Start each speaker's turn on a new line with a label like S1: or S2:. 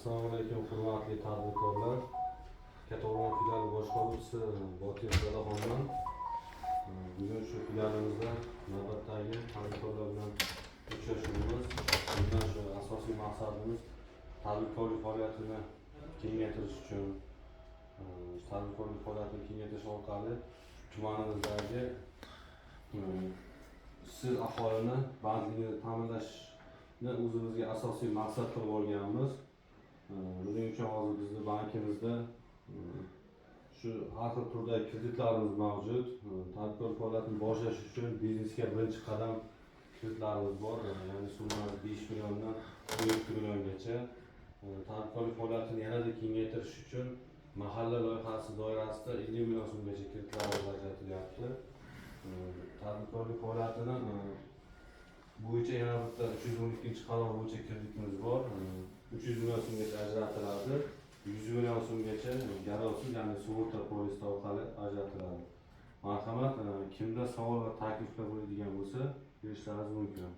S1: Assalomu alaykum, hurmatli tadbirkorlar. Kattaqo'rg'on filiali boshqaruvchisi Botir Dadaxonman. Bugun shu filialimizda navbatdagi tadbirkorlar bilan uchrashuvimiz. Bundan shu asosiy maqsadimiz tadbirkorlik faoliyatini kengaytirish uchun, tadbirkorlik faoliyatini kengaytirish orqali tumanimizdagi ishsiz aholini bandligini ta'minlashni o'zimizga asosiy maqsad qilib olganmiz. Buning uchun hozir bizni bankimizda shu har xil turdagi kreditlarimiz mavjud. Tadbirkorlik faoliyatini boshlash uchun "Biznesga birinchi qadam" kreditlarimiz bor. Ya'ni summasi 5 milliondan 12 milliongacha. Tadbirkorlik faoliyatini yanada kengaytirish uchun "Mahalla" loyihasi doirasida 50 million so'mgacha kreditlarimiz ajratilyapti. Tadbirkorlik faoliyatini bo'yicha yana bitta 312-qaror bo'yicha kreditimiz bor. 300 million so'mgacha ajratiladi. 100 million so'mgacha garovsiz, ya'ni sug'urta polisi orqali ajratiladi. Marhamat, kimda savol va takliflar bo'ladigan bo'lsa, berishlaringiz mumkin.